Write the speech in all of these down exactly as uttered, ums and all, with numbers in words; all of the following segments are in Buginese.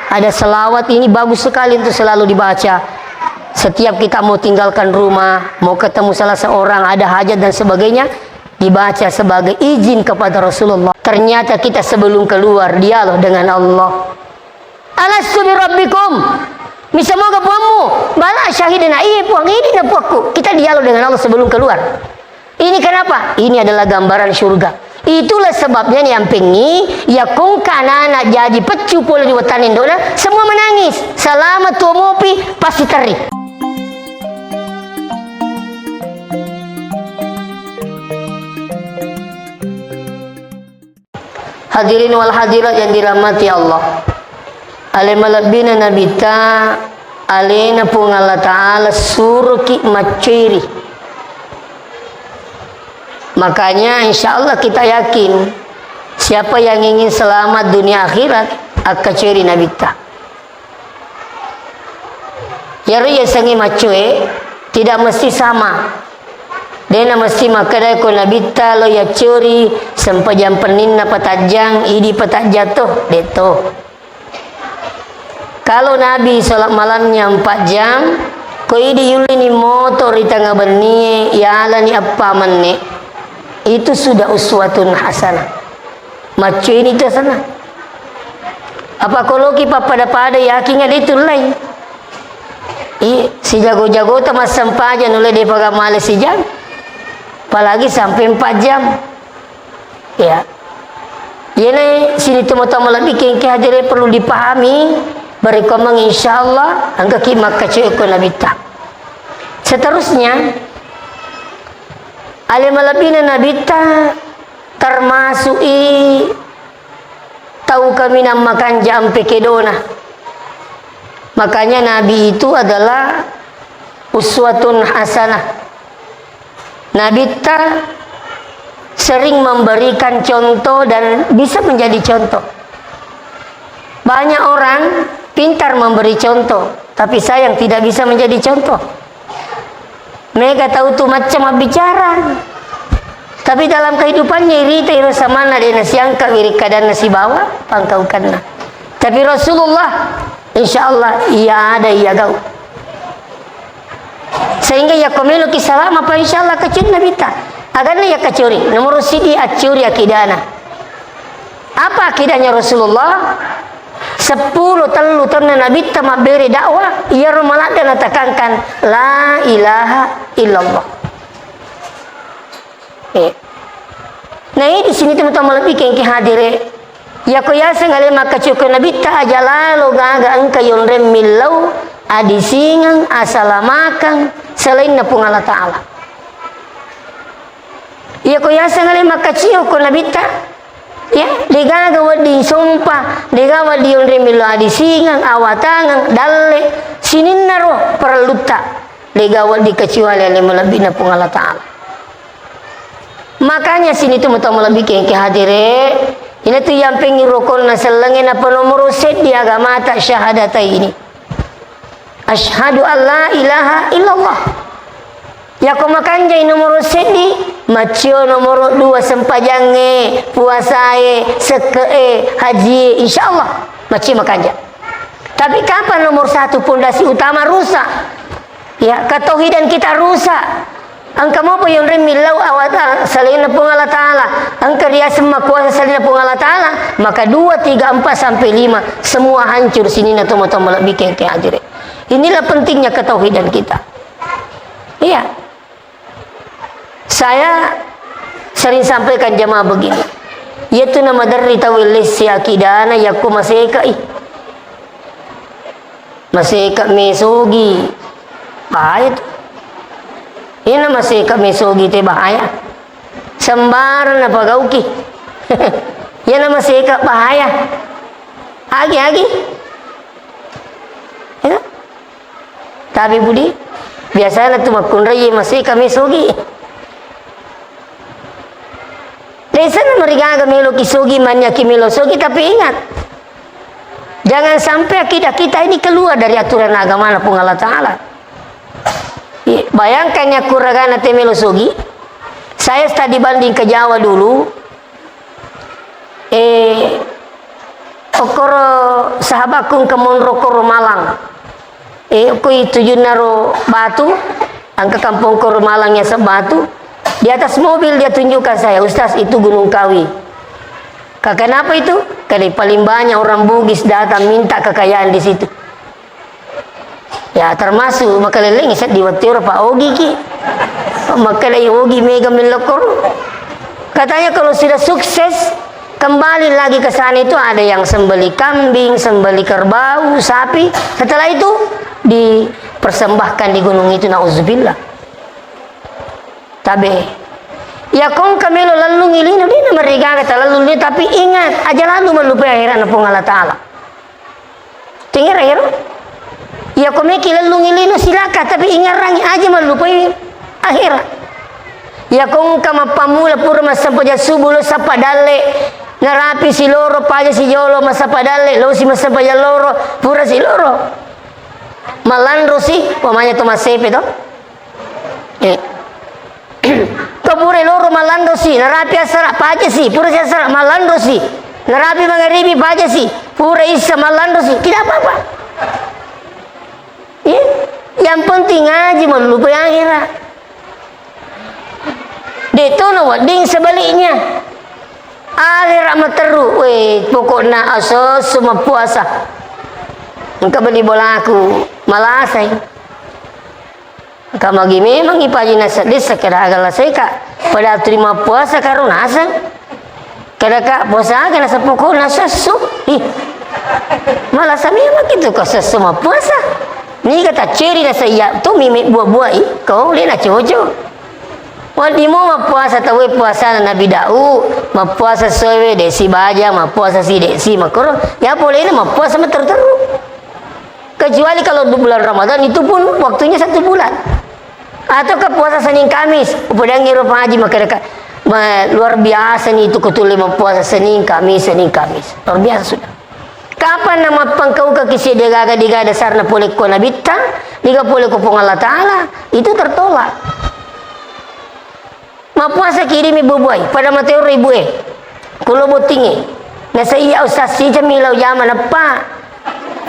Ada selawat ini bagus sekali untuk selalu dibaca. Setiap kita mau tinggalkan rumah, mau ketemu salah seorang, ada hajat dan sebagainya, dibaca sebagai izin kepada Rasulullah. Ternyata kita sebelum keluar dialog dengan Allah. "Alastu birabbikum?" Misa moga puammu? Bala syahidna, iya puang, ini na puakku. Kita dialog dengan Allah sebelum keluar. Ini kenapa? Ini adalah gambaran surga. Itulah sebabnya nih ampengi, ya kong kanana jadi peccu pole di wetana indona, semua menangis. Selama tuo mopi, pasti teri. Hadirin wal hadirat yang dirahmati Allah. Ale malebbina Nabitta, alena Puang Allah Ta'ala suruki maccoeri. Makanya insya Allah kita yakin, siapa yang ingin selamat dunia akhirat, akkacoeri Nabitta. Iyaro yasengnge maccoe tidak mesti sama. Dena mesti makkeda ko Nabitta lo yaccori sempajang penninna patajjang, idi patajjang to, de to. Kalau Nabi sholat malamnya empat jam, ko idi yullini moto ri tengah bennie, yalani eppa menne, itu sudah uswatun hasanah. Maccoeni tu sana. Apa koloki pappada-pada yakinga de tullai. I, sijago-jagota massempajang nulle depaga male sijam. Apalagi sampai empat jam. Ya. Iyena sini tomatoa malebbi kengke hadire perlu dipahami. Barekomeng insyaallah engkaki makkacoe ko Nabitta. Seterusnya, ale malebbina Nabitta termasuk i tau kaminang makanja ampe kedona. Makanya Nabi itu adalah uswatun hasanah. Nabitta sering memberikan contoh dan bisa menjadi contoh. Banyak orang pintar memberi contoh, tapi sayang tidak bisa menjadi contoh. Mega tau tu macca mabbicara. Tapi dalam kehidupannya irita iro samanna de nasiangka wiri kadanna sibawa pangkaukanna. Tapi Rasulullah, insya Allah, iya ada, iya gau. Sehingga yakko meloki salama pa, insya Allah, kacuri Nabitta. Aganna iya kacuri, nomor sidi accuri akidana. Apa akidahnya Rasulullah? Seppulo tellu taunna Nabitta mabbere dakwah, iyaro maladde natakangkan, "La ilaha illallah." Eh. Nah, di sini teman-teman lebih kengki hadire. Yako yaseng ale makkacoe ko Nabitta aja lalo gaga engka yonreng millau, adisingeng, asalamakang, selainna Puang Allah Ta'ala. Yako yaseng ale makkacio ko Nabitta, ya, degaga wedding sompa, degaga wedding yonreng millau adisingeng, awatangeng, dalle, sininna ro parellutta, degaga wedding kecuali ale malebbina Puang Allah Ta'ala. Makanya sini tu mutong malebbi kengke hadire, ina tu yampeng rukun na sellengnge na penomoro seddi agamata syahadata ini. Asyhadu an la ilaha illallah. Yako makanjai nomoro seddi, maccio nomoro dua sempajangnge, puasae, sekke'e, hajie, insyaallah maccio makanja. Tapi kapan nomor satu pondasi utama rusak? Ya, ketauhidan kita rusak. Engka mopa yonreng millau awata selainna Puang Allah Ta'ala. Engka riaseng makuasa selainna Puang Allah Ta'ala. Maka dua, tiga, empat sampai lima, semua hancur sininna tomatoa malebbi kengke hadire. Inilah pentingnya ketauhidan kita. Iya. Saya sering sampaikan jamaah begini. Iyatu namaderri tau lesse akidana yakko masekai. Maseka mesogi. Bahaya tu. Iyana maseka mesogi te bahaya. Sembarang napagauki. Iyana maseka bahaya. Agi-agi. Ya. Tapi budi, biasana tu makkunrai maseka mesogi. Desa namarigaga melo ki sogi, manya ki melo sogi, tapi ingat, jangan sampai akidah kita ini keluar dari aturan agama Puang Allah Ta'ala. I-, bayangkan ya kuragana te melo sogi, saya studi banding ke Jawa dulu, eh, okoro Sahabatku engka monro koro Malang. Eh, koi tujunna ro Batu, engka kampong koro Malang ya Batu. Di atas mobil dia tunjukkan saya, "Ustaz, itu Gunung Kawi." "Ka-, kenapa itu?" "Karena paling banyak orang Bugis datang minta kekayaan di situ." Ya, termasuk makaleleng seddi wettu ero pa ogi ki. Makalai ogi mega melokor. Katanya kalau sudah sukses, kembali lagi ke sana itu ada yang sembeli kambing, sembeli kerbau, sapi. Setelah itu dipersembahkan di gunung itu, nauzubillah. Tabe. Ya kong kamelo lallung ilino, dena marigaga talallung ilino, tapi ingat, aja lalu melupai akhirat na Puang Allah Ta'ala. Tengera ero? Iya, ko meki lellungi lino, silakan, tapi ingarangi aja mallupai akhirat. Iya, ko engka mappammula pura massempajang subuh lo sappa dalle, narapi si loro, paja si jolo, massappa dalle, lo si massempajang loro, pura si loro. Malanro si, pamanya to massepe to. Eh. Ko pura loro malanro si, narapi asara, paja si, pura si asara, malanro si, narapi mangaribi, paja si, pura isa, malanro si, tidak apa-apa. Iya. Yang penting ngaji, mallupai akhirat. De tono wedding sebaliknya. Akhirat materru, weh, pokokna asosso mappuasa. Engka beli bolaku, malasai. Engka magi memang ipaji nasedding sekedar agala seka. Pada terima puasa karo naseng. Kada ka puasa aga nasa pokokna sesso. Ih. Malasa memang itu ko sesso mappuasa. Niga tacceri nasa iya tu mimi buah-buah i, ko de na cocok. Wedding mo mappuasa tauwe puasana Nabi Daud, mappuasa soe de si baja, mappuasa si de si makoro. Ya boleh mappuasa materru-terru. Kecuali kalau di bulan Ramadan, itu pun waktunya satu bulan. Atau ke puasa Senin Kamis, upadangi ro Pak Haji, maka dekat, ma-, luar biasa nih itu, kutule puasa Senin Kamis, Senin Kamis. Luar biasa sudah. Kapan nama pangkau ke kisi degaga, degaga dasarna pole ko Nabitta, degaga pole ko Puang Allah Ta'ala, itu tertolak. Mappuasa kirimi bubuai, pada matero ibu e. Kulo bottingi. Nasa iya ustaz sija milau jama nappa.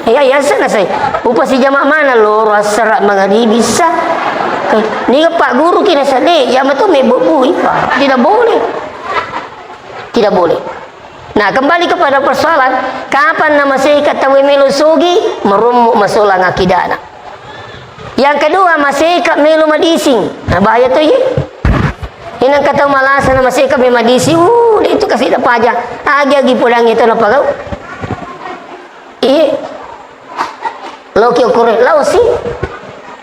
Iya, iya, sa nasai. Upa si jama mana loro asara mangaribi sa. Eh, niga pak guru ki nasa de, jama tu mebubui, Pak. Tidak boleh. Tidak boleh. Nah, kembali kepada persoalan, kapan nama seka tauwe melo sogi, merommo masolang akidana. Yang kedua, maseka melo madising. Nah, bahaya to, iye. Inang kata malasa na maseka me madising, uh, de itu kasi da paja. Agi-agi pulang itu na pagau. Iye. Loki okore, lao si.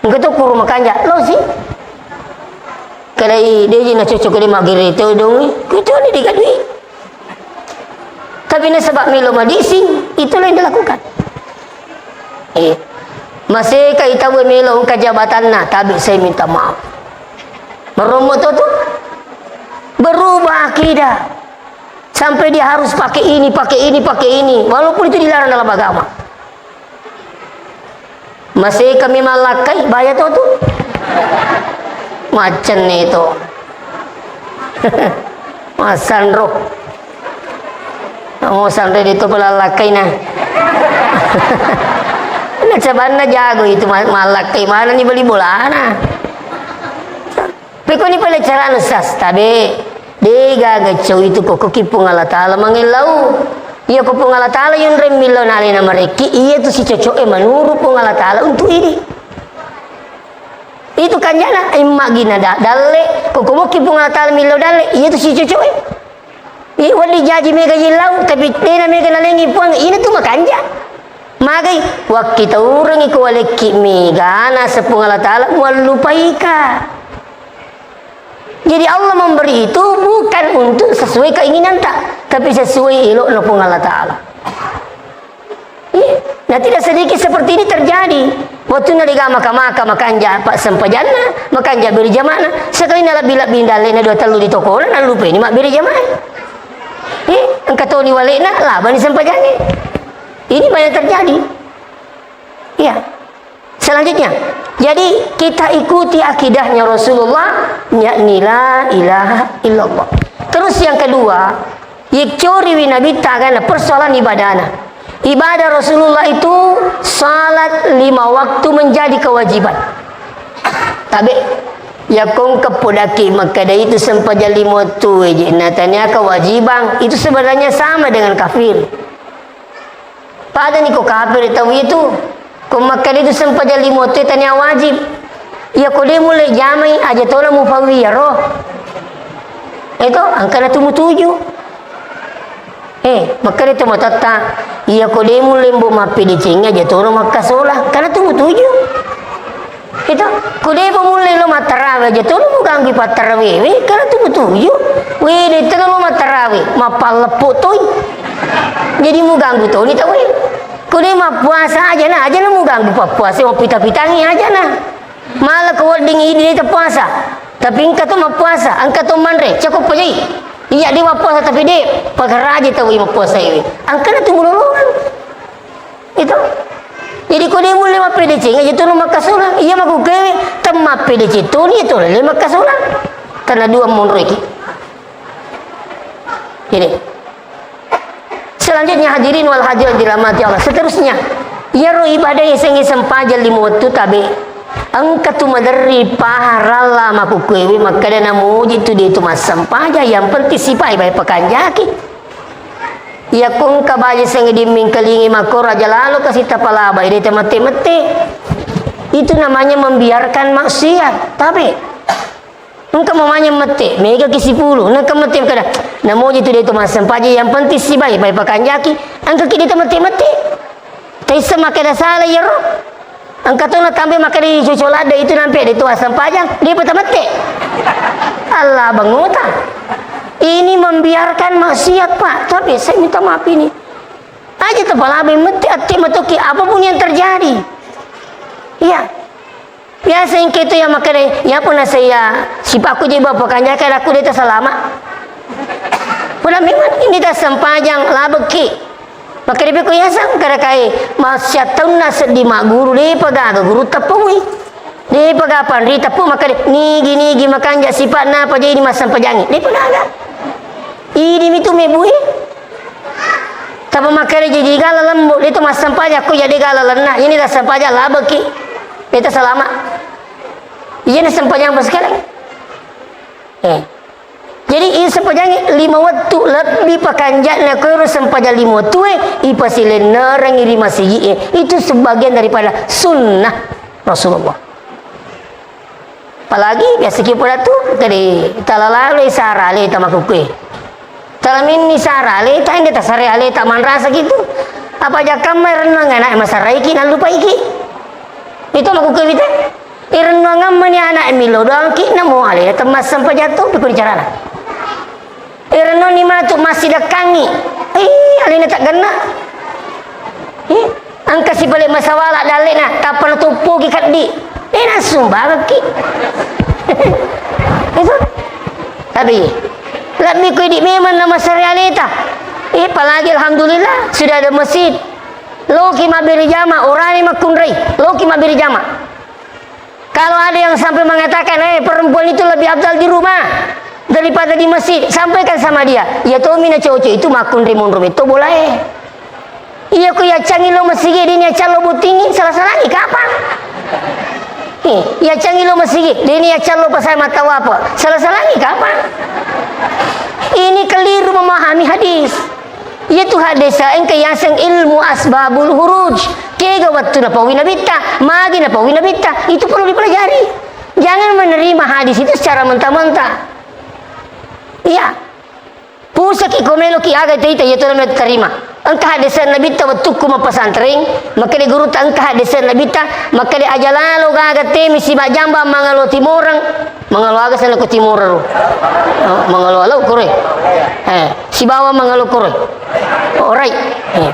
Engka to kuru makanja, lao si. Kada i, de ji na cocok de magere to dongi. Kucuni digadui. Tapi nasaba melo madising, itulah yang dilakukan. Eh, maseka i tauwe melo engka jabatanna, tapi saya minta maaf. Merombo to tu. Berubah akidah. Sampai dia harus pakai ini, pakai ini, pakai ini. Walaupun itu dilarang dalam agama. Maseka mi mallakkai, bahaya to tu. Macenne to. Massanro. Namo sanre de to pelallakkai na. Na cabanna jago itu ma-, mallakkai, mana ni beli bolana. Pekoni pale carana sas, tabe. De gaga cau itu ko, ko ki Puang Allah Ta'ala mangellau. Iya ko Puang Allah Ta'ala yunreng millau na alena marekki, iya tu si cocok e manuru Puang Allah Ta'ala untuk idi. Itu kanjana, imma gina da-, dalle, ko ko mokki Puang Allah Ta'ala millau dalle, iya tu si cocok e. Iya, wedding jaji mega yillau, tapi dena mega nalengi Puang, ina tu makanja. Magai, wakkitaurengi ko walekki mega, nasa Puang Allah Ta'ala muallupaika. Jadi Allah memberi itu bukan untuk sesuai keinginanta, tapi sesuai elokna Puang Allah Ta'ala. Iya. Nah, tidak sedikit seperti ini terjadi. Waktu naliga maka-maka, makanja pak sempajanna, makanja beri jamana, sekali na lebih-lebih dalle na dua tellu di toko, na lupa ini mak beri jamai. Iya, engka toni walekna, labani sempajanna. Ini banyak terjadi. Iya. Selanjutnya, jadi kita ikuti akidahnya Rasulullah, yakni la ilaha illallah. Terus yang kedua, yecoriwi Nabi tagana persoalan ibadana. Ibadah Rasulullah itu salat lima waktu menjadi kewajiban. Tabe, yakko engka podaki makkeda itu sempajang lima waktu je, na tania kewajiban, itu sebenarnya sama dengan kafir. Padani ko kafir tau itu. Ko makkeda itu sempajang lima waktu tania wajib. Iya ko de mulle jamai aja tona mufawi yaro. Itu angkana tu mutuju. Eh, makkeda to matatta, iya ko de mulle mbo mappedeceng aja toro makkasola, kana tu mutuju. Itu, ko de pa mulle lo mattarawe aja toro muganggui pattarawewe, kana tu mutuju. We, de tena lo mattarawe, mappalleppo toi. Jadi muganggui toni tawe. Ko de mappuasa aja na, aja na muganggui pappuasa, mappita-pitangi aja na. Mala ko wedding idi de tappuasa. Tapi engka to mappuasa, engka to manre, cako pajai. Iya de mappuasa tapi de, pagaraji tau mappuasa iwi. Engkana tu mulolongan. Itu. Jadi ko de mulle mappedeceng aja tu makkasola. Iya maku kewe, temmappedeceng toni itu le makkasola. Karena dua monroiki. Ini. Selanjutnya, hadirin wal hadirat dirahmati Allah. Seterusnya, iyaro ibadah yasengnge sempajang lima wettu tabe. Engka tu maderri paharalla makukkuewe makkeda namuji tu de tu massempajang, yang penting sipai bae pakanjaki. Iyakko engka baja sengnge dimmingkalingi makkoro aja lalo kasi tapalaba, ide temette-mette. Itu namanya membiarkan maksiat, tabe. Engka mamanya mette, mega ki sipulu, engka mette kada. Namoji tu de to massempajang, yang penting sibai, bai pakanjaki, engka ki de to mette-mette. Taissa makkeda sala iyaro. Engka to natambai makkeda cucu ladde itu nampe de to massempajang, de pa tamette. Allah bangota. Ini membiarkan maksiat, Pak. Tapi saya minta maaf ini. Aja tapalabai mette, atti matoki apapun yang terjadi. Iya. Biasa engka itu yang makkeda, "Ya pun saya sipaku je bapak kanjaka aku de salama." Pula memang ini tassempajang labekki. Makkeda beko yasang karakai massiattaunna seddi magguru de pagaga guru teppui. De paga panri teppu makkeda nigi-nigi makanja sipatna apa jadi massempajangi. De pagaga. Ini mitu mebui. Tapa makkeda jaji gala lembo, de to massempajang ko ya de gala lenna. Ini tassempajang labeki. De to salama. Iya ni sempajang pas sekali. Eh. Jadi, i sempajang lima wettu lebbi pakanja'na ko ero sempajang lima wettu e, ipasilennerengi ri masigi e. Itu sebagian daripada sunnah Rasulullah. Apalagi biasa ki pada tu, tadi talalaloi sara aleta makukkue. Talaminni sara aleta, ende tasare aleta manrasa gitu. Apa jakamma rennuang anak masaraiki, nallupaiki. Itu makukkue bite. Irennuangang mani anak milo doangki, namo alena temmassempajang to, pekko carana. Irennuanni matu massidekkangi. Ih, alena taggenna. Ih, engka sipale masawala dallena, tappa natoppoki keddi. Eh, nassumbarengki. Itu. Tapi, lebbi ko idi memang namasare aleta. Eh, apalagi alhamdulillah, sudah ada masjid. Loki mabbere jama, orani makkunrai. Loki mabbere jama. Kalau ada yang sampai mengatakan, "Eh, perempuan itu lebih afdal di rumah daripada di masjid," sampaikan sama dia, "Iya tommi na cocok itu makkunrai monro metto bolae. Iya ko yaccangi lo masigi, dini yaccang lo bottingi, salah-salangi kapang. Eh, yaccangi lo masigi, dini yaccang lo pasai mattawapa, salah-salangi kapang." Ini keliru memahami hadis. Iyatu haddesa engka yaseng ilmu asbabul huruj. Kega wettu napaui nabitta, magi napaui nabitta, itu perlu dipelajari. Jangan menerima hadis itu secara mentah-mentah. Iya. Pusaki ko meloki aga ita-ita, iya tona melo terima. Engka haddesa nabitta wettukku mappesantreng, makkeda gurutta engka haddesa nabitta, makkeda aja lalo gaga temi siba jamba mangalo timoreng. Mangalo aga sana ko timoreng ro. Oh, mangalo alo kore. Eh, sibawa mangalo kore. Orai. Eh.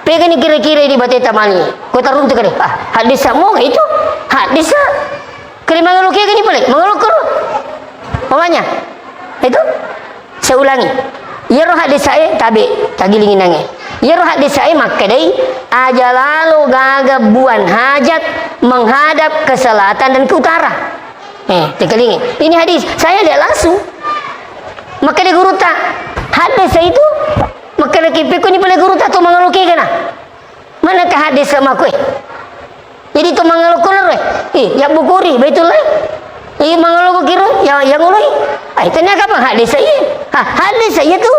Pegani kira-kira di bateta mani. Ko taruntu kare. Ah, haddesa mo itu. Haddesa. Kare mangalo kegani pale. Mangalo koro. Pamanya. Itu. Saya ulangi. Iyaro haddesa e tabe, tagilingi nange. Iyaro haddesa e makkedai aja lalo gaga buan hajat menghadap ke selatan dan ke utara. Eh, tekalingi. Ini hadis, saya lihat langsung. Makkeda gurutta, haddesa itu Makkeda kipe ko ni pale guru ta to mangalo kegana. Mana ka hadis sama kue? Jadi to mangalo ko loro, eh, ya bukuri Baitullah. Iya mangalo ko kiro, ya, ya ngoloi. Ai, tanya kapan hadis iya? Ha, hadis iya tu.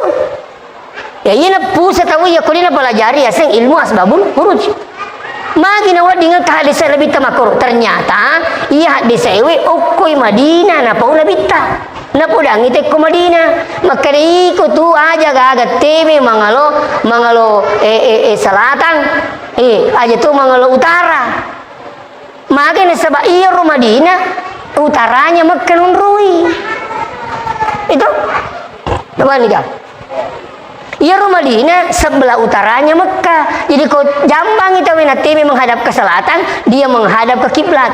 Ya, iya na pusa tahu ya, ko ni na pelajari aseng ilmu asbabul wurud. Magi na wedding engka hadis lebih tamakkoro. Ternyata iya hadis ewe okkoi Madinah na pau Nabitta. Napodangi tekko Madinah. Makkeda iko tu aja gaga teme mangalo, mangalo, eh, eh, eh, selatan. Eh, aja tu mangalo utara. Magi nasaba iyaro Madinah utaranya Mekka nunrui. Itu. Coba nih, Kak. Iyaro Madinah sebelah utaranya Mekah. Jadi, ko jambangi tauwe na teme menghadap ke selatan, dia menghadap ke kiblat.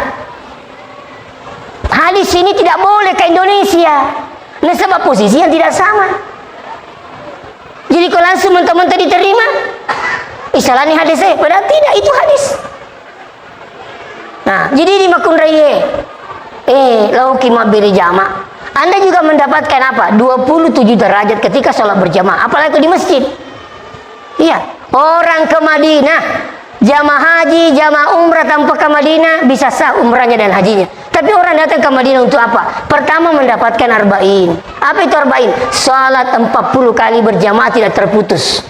Hadis ini tidak boleh ke Indonesia. Nasaba posisi yang tidak sama. Jadi, ko langsung mentah-mentah diterima, isalani hadis, eh, padahal tidak, itu hadis. Nah, jadi di makunraiye, eh, lauki mabbere jama. Anda juga mendapatkan apa? Dua puluh tujuh derajat ketika sholat berjamaah, apalagi di masjid. Iya, orang ke Madinah, jamaah haji, jamaah umrah tanpa ke Madinah, bisa sah umrahnya dan hajinya. Tapi orang datang ke Madinah untuk apa? Pertama, mendapatkan arba'in. Apa itu arba'in? Salat empat puluh kali berjamaah tidak terputus.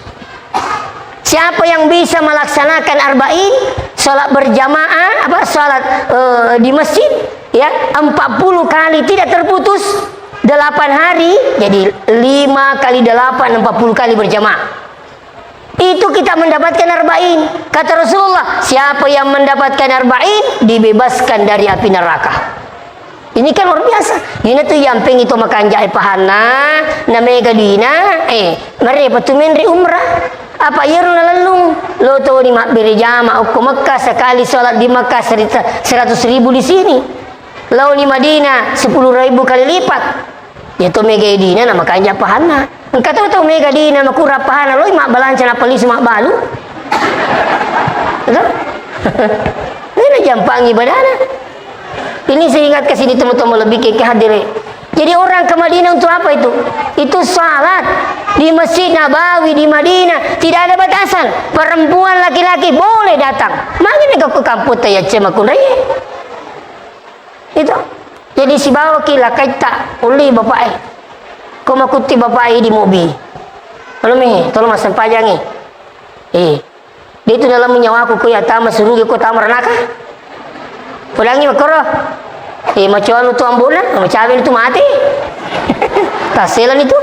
Siapa yang bisa melaksanakan arba'in, salat berjamaah, apa, salat, eh, di masjid, ya, empat puluh kali tidak terputus, delapan hari, jadi lima kali delapan, empat puluh kali berjamaah. Itu kita mendapatkan arba'in. Kata Rasulullah, siapa yang mendapatkan arba'in, dibebaskan dari api neraka. Ini kan luar biasa. Dina tu yampeng itu makanja e pahanna, na mega dina, eh, marepa tu menre umrah. Apa iyaro nalellung? Lo toni mabbere jama okko Mekah, sekali sholat di Mekah serita-, seratus ribu di sini. Lao di Madinah, sepuluh ribu kali lipat. Iya to mega dina na makanja pahanna. Engka to tau mega dina makura pahanna, loi mabbalanca nappa lisu mabbalu. Betul? Ini na jampangi ibadana. Ini saya ingatkan sini teman-teman lebih ke, ke hadire. Jadi orang ke Madinah untuk apa itu? Itu salat di Masjid Nabawi di Madinah. Tidak ada batasan. Perempuan, laki-laki boleh datang. Magi na ke kampung taya cema kunrai. Itu. Jadi sibawaki lakaitta ulli bapak e. Ko makutti bapak e di mobi. Anu mi, tolong massempajang e. Eh. Dia itu dalam nyawaku ko ya tama suruga ko tama ranaka. Podangi makkoro. Eh, macoanu tu ambona, macawe tu mati. Tasselan itu.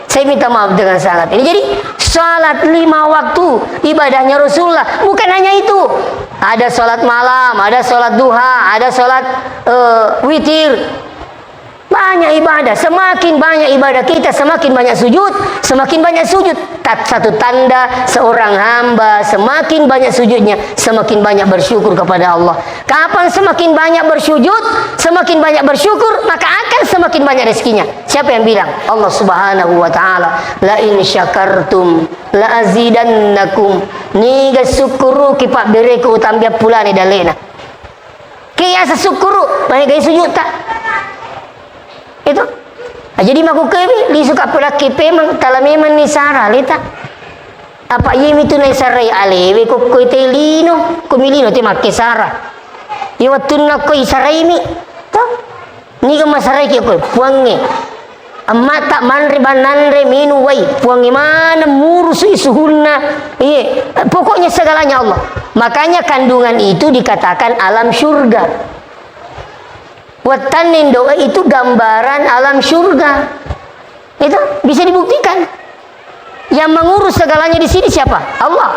Saya minta maaf dengan sangat. Ini jadi salat lima waktu ibadahnya Rasulullah. Bukan hanya itu. Ada salat malam, ada salat duha, ada salat, eh, witir. Banyak ibadah. Semakin banyak ibadah kita, semakin banyak sujud, semakin banyak sujud. Tat-, satu tanda seorang hamba semakin banyak sujudnya, semakin banyak bersyukur kepada Allah. Kapan semakin banyak bersujud, semakin banyak bersyukur, maka akan semakin banyak rezekinya. Siapa yang bilang? Allah Subhanahu wa Ta'ala. "La in syakartum la azidannakum." Niga sukkuruki pabbereku, utambia pulane dalena. Ke yasa sukkuru, maega sujudta. Itu. Ah, jadi makkukkuemi, lisu ka pulakki pemeng, tala memang ni sara leta. Apa iyami tu naisarai alewe ko koi te lino, ko mi lino te makke sara. Iya wettunna ko isaraimi, to? Niga masaraiki ko puangnge. Emma'ta manre bannanre, minung wai, puangnge maneng murusui suhunna. Iye, pokoknya segalanya Allah. Makanya kandungan itu dikatakan alam syurga. Wettanne indo'e itu gambaran alam syurga. Itu bisa dibuktikan. Yang mengurus segalanya di sini siapa? Allah.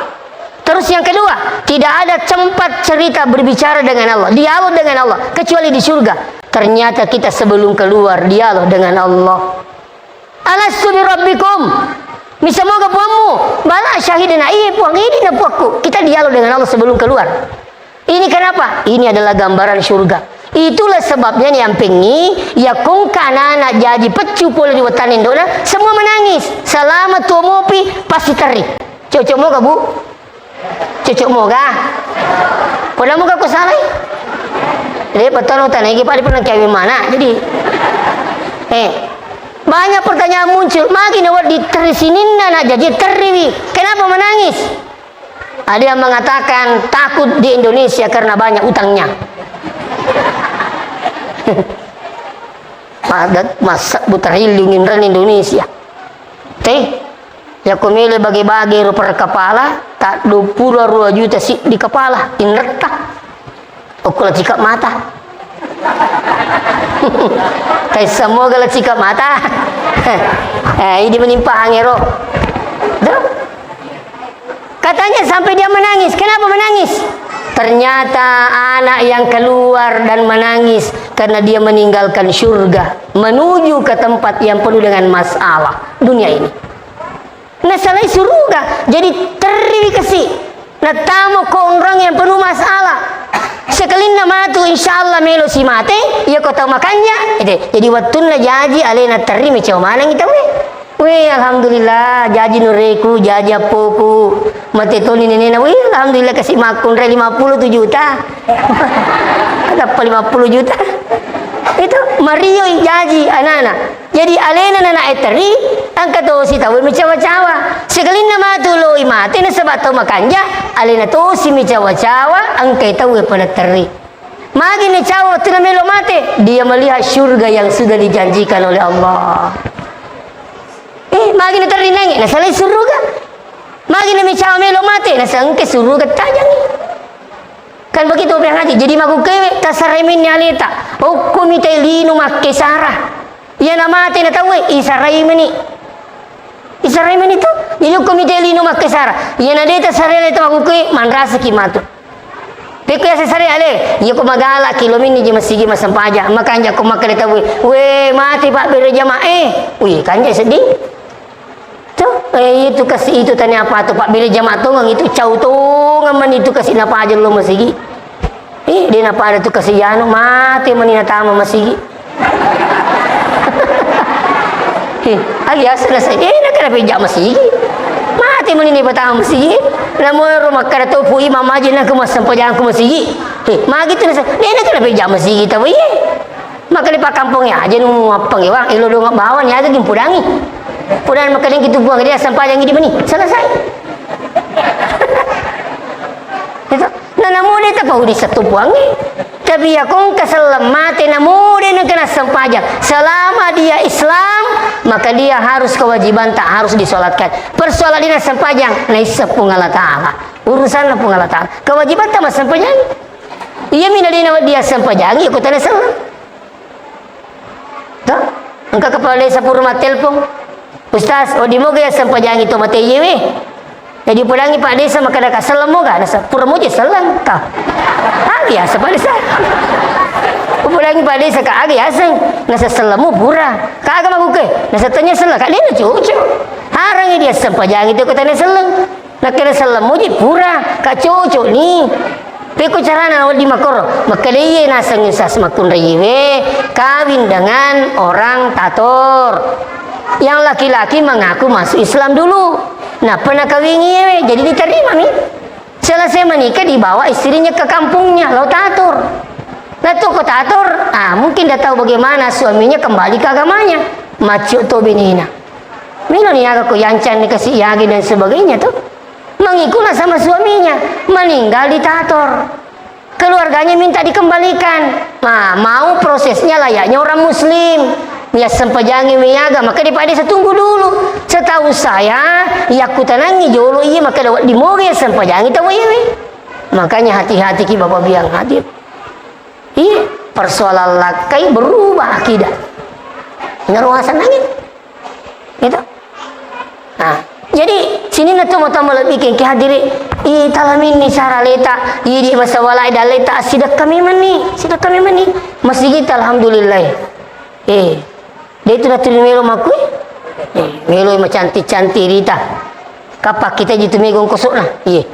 Terus yang kedua, tidak ada tempat cerita berbicara dengan Allah, dialog dengan Allah, kecuali di surga. Ternyata kita sebelum keluar dialog dengan Allah. "Alastu birabbikum?" Misa moga puammu? "Bala syahidna." Iya, Puang, ini na puakku. Kita dialog dengan Allah sebelum keluar. Ini kenapa? Ini adalah gambaran surga. Itulah sebabnya ni ampengi, ya kongka anak-anak jaji peccu pole di wettanna indo'na, semua menangis. Selama tuo mopi, pasti teri. Cocok moga, Bu? Cocok moga? Poda moga ko salai? Jadi, betul utana iki pada pernah kawin mana? Jadi, eh, Banyak pertanyaan muncul, magi nawedding terri sininna, nak jaji terriwi. Kenapa menangis? Ada yang mengatakan takut di Indonesia karena banyak utangnya. Padat masa buta rilung inran Indonesia. Teh, ya ko mele bage-bage ro per kepala, tak dua puluh dua juta si di kepala, inretta. Okko la cika mata. Tai semoga la cika mata. Eh, ini menimpa angero. Tuh. Katanya sampai dia menangis. Kenapa menangis? Ternyata anak yang keluar dan menangis karena dia meninggalkan surga menuju ke tempat yang penuh dengan masalah dunia ini. Nasalai suruga, jadi terriwi kasi. Natamo ko onrong yang penuh masalah. Sekalinna matu, insya Allah melo si mate, iya ko tau makanja, ede. Jadi wattunna jaji alena terri mecawa maneng itawe. Wih, alhamdulillah, jaji nureku, jaji appoku, mate toni nenena. Wih, alhamdulillah, kasi makkunrai lima puluh tu juta. Ada apa lima puluh juta? Itu marioi jaji anak-anak. Jadi alena nana e terri, engka tosi tau mecawa-cawa. Sekalinna matu loi mate nasaba tau makanja, alena tosi mecawa-cawa, engka tau pada terri. Magi nacawa wattunna melo mate, dia melihat surga yang sudah dijanjikan oleh Allah. Eh, magi naterri nange, nasalai suruga. Magi namicawa melo mate, nasengke suruga tajangi. Kan begitu, Pak Haji. Jadi makkukkewe, tasarai menni aleta. Okko mitai lino makkesara. Iya namate na tauwe, isarai meni. Isarai meni tu. Jadi okko mitai lino makkesara. Iya na de tasarai aleta makkukkewe, manrasaki matu. Pekko yaseng sare ale, iya ko magala ki lo menni je masigi massempajang, makanja ko makkeda tauwe, "We, mate pabbere jamae." Wih, kanja seddi. Tuh, eh, itu kasi itu tania apa tu pabbere jama tongeng itu cau tongeng mani itu kasi napaja lo masigi. Eh, de napada tu kasi anu mate mani natama masigi. Eh, agi asa na sai, eh, na kada peja masigi. Mate mani ni patama masigi. Namo ro makkada topu imam aja na ku massempajang ku masigi. Eh, magi tu na sai, eh, na kada peja masigi tau iye. Makkada pa kampong ya aja nu mappang iwang, ilo dong bawan ya aja gimpudangi. Pudan makkada gitu buang dia sempajang di mani. Selesai. Itu. Nah, namu de tapau di satu buangi. Tapi ya kong keselleng mate namu de nengkena sempajang. Selama dia Islam, maka dia harus kewajiban tak harus disolatkan. Persoalan dia sempajang, naisseng Puang Allah Ta'ala. Urusan Puang Allah Ta'ala. Kewajiban tak sempajang. Iya mina dina dia sempajang, iya kutanya selleng. Toh? Engka kepala desa pura mattelpong. "Ustaz, oh, di moga ya sempajangi to mate yewe?" Jadi pudangi Pak Desa makkada ka selleng moga, nasa pura moja selleng. Toh. Ah, biasa Pak Desa. Pudangi Pak Desa ka aga yaseng, nasa sellemmu pura. Ka aga makuke, nasa tanya selleng, ka dena cucu. Harangi dia sempajangi to kutanya selleng. Nakkeda selleng muji pura, ka cocok ni. Pekko carana wedding makkoro? Makkeda iye naseng sas makkunraiwe kawin dengan orang Tator. Yang laki-laki mengaku masuk Islam dulu. Nappa nakawingi iyewe, jadi diterima mi. Selesai menikah dibawa istrinya ke kampungnya, lo Tator. Lah tu ko Tator, ah, mungkin dia tahu bagaimana suaminya kembali ke agamanya. Macuk to benena. Melo ni aga ko yancan ni kasi yagi dan sebagainya tu. Mengikutlah sama suaminya, meninggal di Tator. Keluarganya minta dikembalikan. Nah, mau prosesnya layaknya orang muslim. Ya sempajangi meyaga, maka di Pak Desa tunggu dulu. Setahu saya, ya kutanangi jolo iya maka dapat di moge sempajangi tahu iya. Makanya hati-hati ki Bapak biang hadir. Iya, persoalan lakkai berubah akidah. Ngeruasan lagi. Gitu. Nah, jadi sininna tu mata malebbikin ki hadiri, i talaminni sara leta, i di masawalai dan leta, sidekka memenni, sidekka memenni. Masigi ta, alhamdulillah. Eh, de tu natuli melo makui. Eh, melo macantik-cantik rita. Kappa kita jitu megong kosokna. Iye.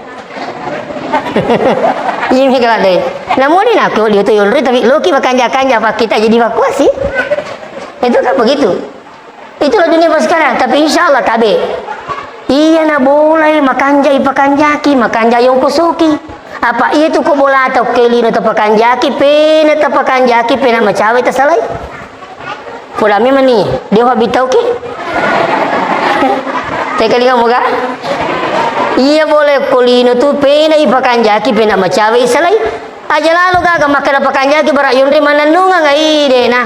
Iye mega dai. Namoni nako di tu yolri tapi loki makanja-kanja apa kita jadi evakuasi. Itu kan begitu. Itulah dunia pas sekarang, tapi insya Allah tabe. Iya na bolai makanjai pakanjaki, makanjai ongkosoki. Apa iya tu ko bolata okke lino tapakanjaki, pena tapakanjaki, pena macawe tasalai. Poda memang ni, dewa bitau ki. Tekalinga moga? Iya bola ko lino tu pena ipakanjaki, pena macawe isalai. Aja lalo gaga makkeda pakanjaki bara yonre manennungang ai dena.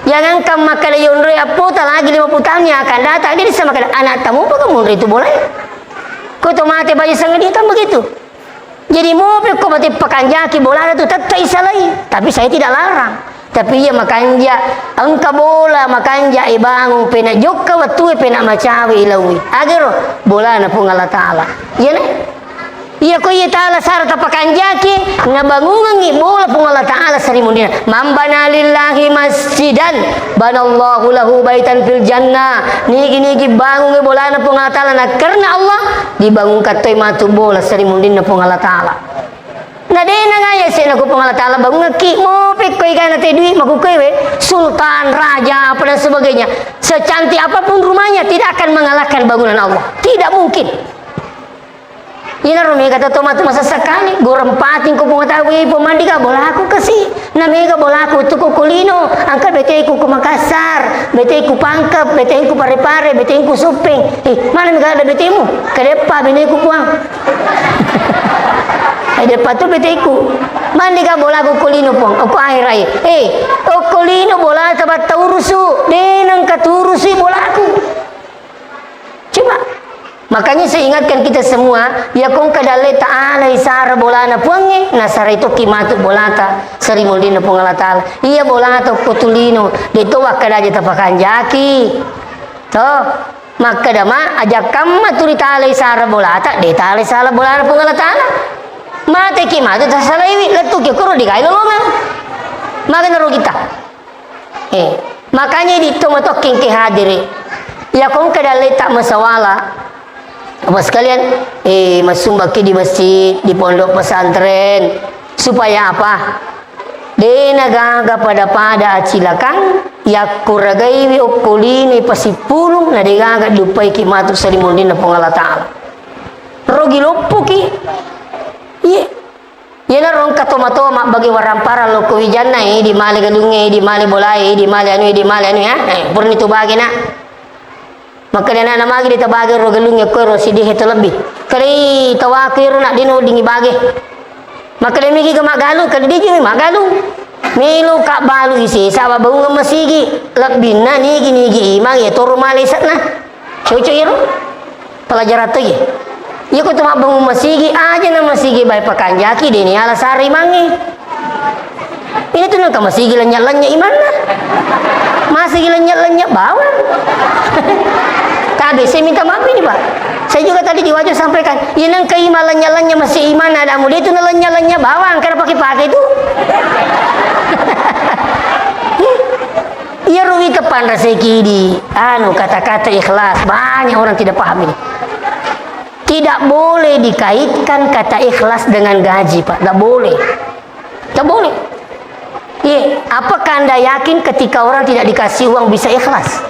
Jangankan makkeda yonre, appota lagi lima puluh tahun yang akan datang, dia bisa makkeda anak tamu apa kamu itu bola. Kau tu mate baju sengaja kan begitu. Jadi mopi ko mate pakanjaki bolana tu tette isalai, tapi saya tidak larang. Tapi iya makanja, engka bola makanja ibangung, pena jokka wettue, pena macawe ilaui. Agero bolana Puang Allah Taala. Iya ne? Iya ko iya taala sara tapakanjaki, nabangungengngi bola Puang Allah Taala seri mundina. Man bana lillahi masjidan, banallahu lahu baitan fil jannah. Nigi-nigi bangungngi bolana Puang Allah Taala na karena Allah, dibangungkan toi matu bola seri mundinna Puang Allah Taala. Na de nangaya se nako Puang Allah Taala bangungekki, mopi ko igana te dui makukewe, sultan, raja, apa dan sebagainya. Secantik apapun rumahnya, tidak akan mengalahkan bangunan Allah. Tidak mungkin. Inaro mega to matu masessakani, goreng pating ko Puang Taala, "Wih, pemandi ka bolaku kasi." Na mega bolaku tu ko Kolino, angka beteku ko Makassar, beteku Pangkep, beteku Parepare, beteku Soppeng. Eh, mana mega ada betemu? Kedeppa beneku Puang. Eh, deppa tu beteku. Mandi ka bolaku Kolino Puang, oko akhirai. Eh, okko lino bolata batta urusu, de nengka turusi bolaku. Coba. Makanya saya ingatkan kita semua, ya kong kedalle taala isara bolana Puangnge, nasara itu kimatu bolata, seri muldinna Puang Allah Taala. Iya bolata ko tulino, de to wakkadaja tapakanjaki. To, makkeda ma, aja kamma turi taala isara bolata, de taala isara bolana Puang Allah Taala. Mate ki matu tasalaiwi, lettu ki koro digai lolongang. Magana ro kita. Eh, makanya di to matokkeng ke hadiri. Ya kong ke dalle tak masawala. Apa sekalian, eh, masumbaki di masjid, di pondok pesantren, supaya apa? De nagaga pada-pada acilakang, yakkuragaiwi okkolini pasipulung, na de gaga diuppai ki matu seri muldinna Puang Allah Taala. Rogi loppoki. Iya. Iyanaro engka tomatoa mabbage warampara lokko wijanna, eh, di male galungnge, di male bolae, di male anu, di male anu ya. Eh, purani tu bagena. Makkeda anak-anak magi ditabage ro galungnge ko ro sidihe to lebbi. Kadai tawaku ero nak dino dingi bage. Makkeda migi ke maggalung, kada diji maggalung. Melo ka balu ise, saba baunga masigi, lebbinna nigi-nigi imang ya toro male isekna. Cocok iyaro pelajaran to iye. Iya ko tu mabbangung masigi, aja na masigi bae pakanjaki, de ni ala sara imangnge. Ini tu nengka masigi lenya-lenya imanna. Masigi lenya-lenya bawang. Tabe, saya minta maaf ini, Pak. Saya juga tadi di Wajo sampaikan, iya nengka imang lenya-lenya masigi imanna, ada muda itu na lenya-lenya bawang, karena pakai-pakai itu. Iyaro wita panraseki di, anu, kata-kata ikhlas. Banyak orang tidak paham ini. Tidak boleh dikaitkan kata ikhlas dengan gaji, Pak. Tidak boleh. Tidak boleh. Iya, apakah Anda yakin ketika orang tidak dikasih uang bisa ikhlas?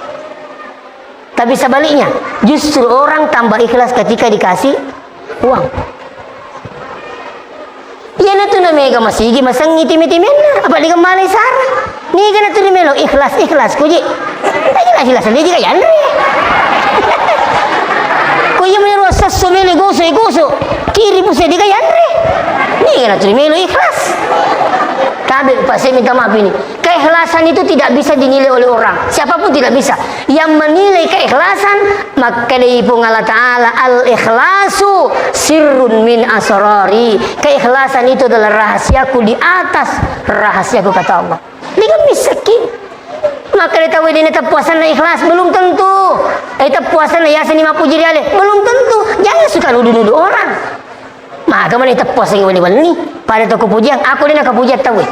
Tapi sebaliknya, justru orang tambah ikhlas ketika dikasih uang. Iyana tu na mega masigi masengngi timi-timinna, apa de ga malai sara. Niga na tu melo ikhlas, ikhlas kuji. Tanya lah ikhlas, dia juga yanre. Ko iya melo sesso melo goso, goso. Kiri puse de ga yanre. Niga na tu melo ikhlas. Tabe, Pak, saya minta maaf ini. Keikhlasan itu tidak bisa dinilai oleh orang. Siapapun tidak bisa. Yang menilai keikhlasan, makkedai Puang Allah Ta'ala, "Al-ikhlasu sirrun min asrari." Keikhlasan itu adalah rahasiaku di atas rahasiaku, kata Allah. Ini kan miskin. Makkeda tau ini tetap puasana ikhlas, belum tentu. Eh, tetap puasana ya seni mapuji riale, belum tentu. Jangan suka nuduh-nuduh orang. Maga mani teppuaseng wenni-wenni, pada to kepujian, aku dena kepujian tauwe.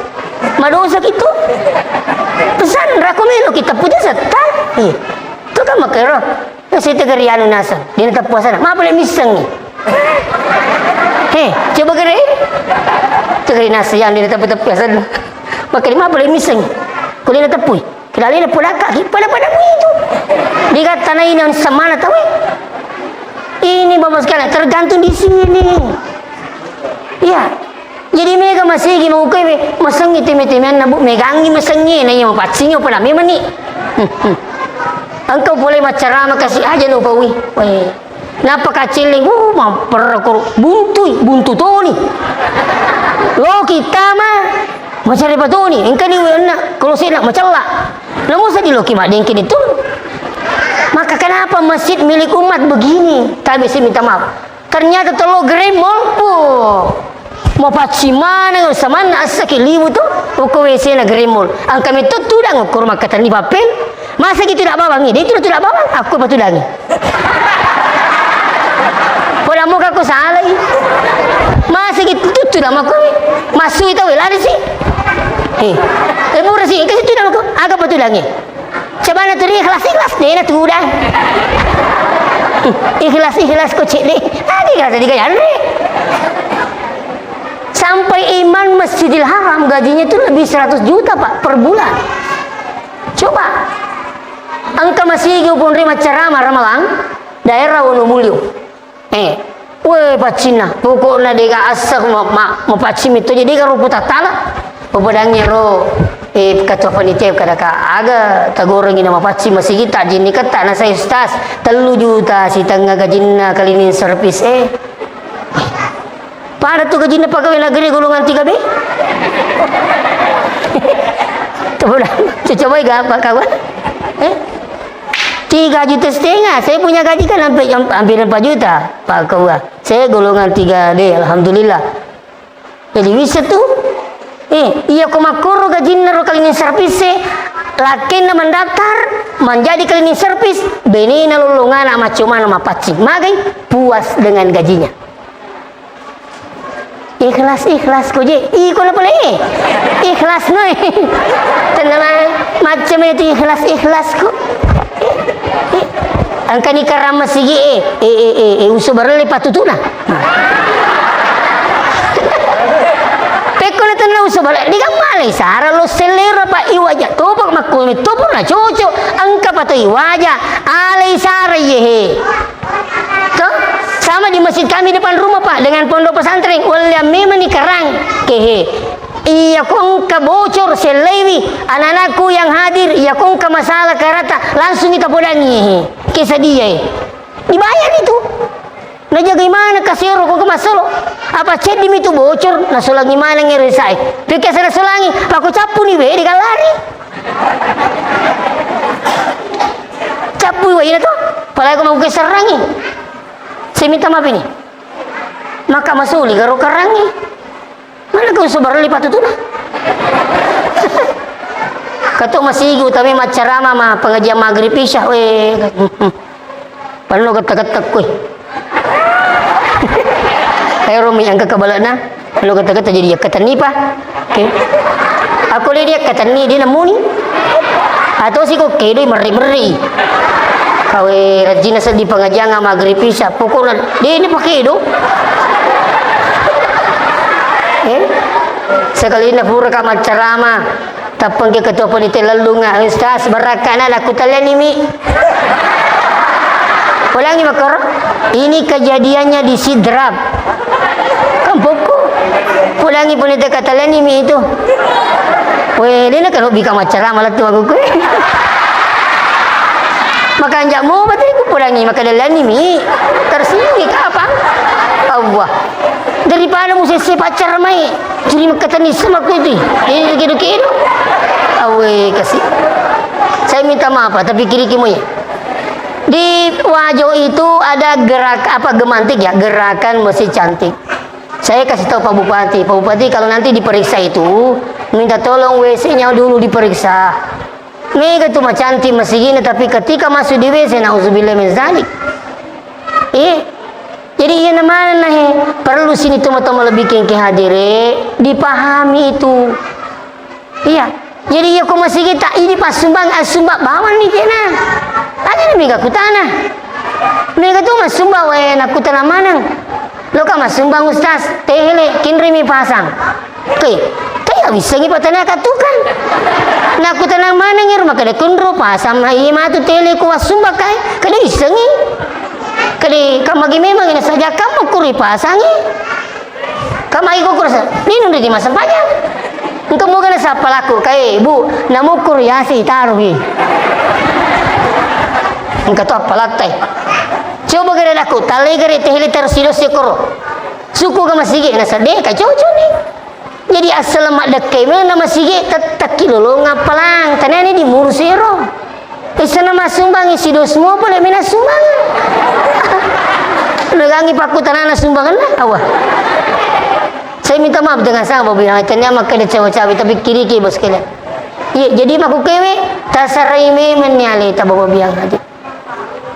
Madosa kitu. Pesan, rako melo kita puja setta. Eh, tu kan makero. Nasi tegeri anu nasa, dena teppuasana. Ma boleh miseng ni. Heh, coba gere. Tegeri nasi yang dena teppu-teppuasana. Makanya ma boleh miseng. Kau dena teppui. Kedalina podakka ki, pada-pada muitu. Diga tanaina semana tau. Ini Bapak sekalian, tergantung di sini. Iya. Jadi mega masigi mau kowe, masengi teme-temeanna, Bu, megangi masengi, na iya mapaccingi, pada memang ni. Engka pole maccarama kasi aja no paui. Weh. Nappa kacelleng, uh, mapperra koro. Buntui, buntu toni. Loki tama, macare patoni. Engkani wenna, kalau sena macella. Namusa di loki madengke itu. Maka kenapa masjid milik umat begini? Kami sih minta maaf. Ternyata tolo gremol, puh. Mau pacci maneng samanna assaki liwu tu, uko W C na gremol. Angka metto tudang ukur makkatenni pappel. Masa gitu tidak bawang ini? Itu tidak bawang. Aku apa tudangi? Pola muka aku salah i. Masa gitu tutu nama aku? Masuk itu lari sih. Eh, eh murah sih. Kasih tudang aku. Agak apa tudangi? Coba na turi ikhlas-ikhlas, dena tudang. Ikhlas-ikhlas ko cedde. Tadi kata tiga hari. Sampai imam Masjidil Haram gajinya itu lebih seratus juta, Pak, per bulan. Coba. Engka masigi upunri maccarama Ramalang, daerah Wonomulyo. Eh, weh, paccinna. Pokokna dega asa ma-, ma-, mapaccing metto je dega rupu tattala. Upadangi ro, eh, ketua panitia kadaka aga tagorengi na mapaccing masigi tajinni ketta na saya ustaz. Tellu juta sitengnga gajinna cleaning service, eh. Pada tu gajinna pegawai negeri golongan tiga B. Coba, coba ga apa kawan? Eh? Tiga juta setengah, saya punya gaji kan hampir, hampir empat juta, Pak Ketua. Saya golongan tiga D, alhamdulillah. Jadi bisa tu. Eh, iya ko makkoro gajinna ro cleaning service, lakkenna mendaftar menjadi cleaning service, benena lollongana maccomana mapaccing. Magai puas dengan gajinya. Ikhlas, ikhlas ko je. Iko na pole. Ikhlas no. Tenang, macam itu ikhlas, ikhlas ko. Engka ni karama sigi, eh, eh, eh, eh, eh, usu barelle patutuna. Pekko na tenna usu barelle, digammale sara lo sellero pa iwaja. Topa makko topa na cocok. Engka pato iwaja. Alai sara ye he. Toh? Sama di masjid kami depan rumah, Pak, dengan pondok pesantren. Walliang memang ni kerang. Kehe. Iya ko engka bocor sellaiwi anak-anakku yang hadir, iya ko engka masalah karata, langsung kita podangi. Kesadia. Dibayar itu. Najagai mana kasero ko masolo. Apa ceddi mi tu bocor, nasolangi mana ngere sae. Pekesa nasolangi, pako cappu ni bede kalari. Cappui waina to, pala ko mau keserangi. Saya minta maaf ini. Maka masuli garo karangi. Mana kau sobar lipat tutuna? Kato masigi utami maccarama ma pengajian maghrib isya we. Panno getta-getta kue. Ero mi angka kabalana. Lo kata-kata jadi yakkatenni pa. Oke. Aku le dia katenni dia nemuni. Atau si kok kedo merri-merri. Kawe rajina seddi pengajian maghrib isya pokokna dia ini pakai do. Eh? Sekali ini pura ka maccarama. Tappengke ketua panitia lellunga, "Ustaz, barakkana nakkutallenimi." Ulangi makkoro, ini kejadiannya di Sidrap. Kampokku. Ulangi panitia katallenimi itu. Weh, dena kan hobi ka maccarama lettu aku kue. Makanja mu berarti ku pulangi maka dallenimi. Tersinggung kapang. Allah. Daripada mu sesse paccar mai. Jadi makkatenni sama ku itu. Ini kedo-kedo. Awe kasih. Saya minta maaf, Pak, tapi kiri kimu ya. Di Wajo itu ada gerak apa gemantik ya, gerakan masjid cantik. Saya kasih tahu Pak Bupati, Pak Bupati kalau nanti diperiksa itu minta tolong W C-nya dulu diperiksa. Mega tu macantik masigina, tapi ketika masuk di W C, nauzubillah min zalik. Eh, jadi iya namana he, perlu sini toma-toma lebih kengke hadire, dipahami itu. Iya. Jadi iya ko masigita, ini passumbang, assumbang bawang ni kena. Aja ni mega kutana. Mega tu massumbang, wae nakutana maneng. Loka massumbang Ustaz, tehele, kinrimi pasang. Oke, kaya wissengi patana katukang. Naku tenang maneng iro makada kunro pasang mai matu tele ku wassumba kai, kada wissengi. Kada kamagi memang ina saja kamu kuri pasangi. Kamagi kukur sa, ninung di masa panjang. Engka moga na sappa laku, kae, Bu, namukkuru yasi taruhi. Engka to appalattai. Coba gare lakku, talai gare tehele terus sido sekoro. Suku ke masigi, na sedde ka cocok ni. Jadi asal maddekkai mena masigi, tettakki lolong appalang. Tanani di murus ero. Isana masumbangi sido semua boleh mena sumbang. Legangi pakku tanana sumbangan lah, awah. Saya minta maaf dengan sangat, Bapak Ibu, hanya makkeda cawe-cawe, tapi kiri-kiri, Bos, sekalian. Iya, jadi makkukewe, tasarai memeng ni aleta, Bapak Biang, hati.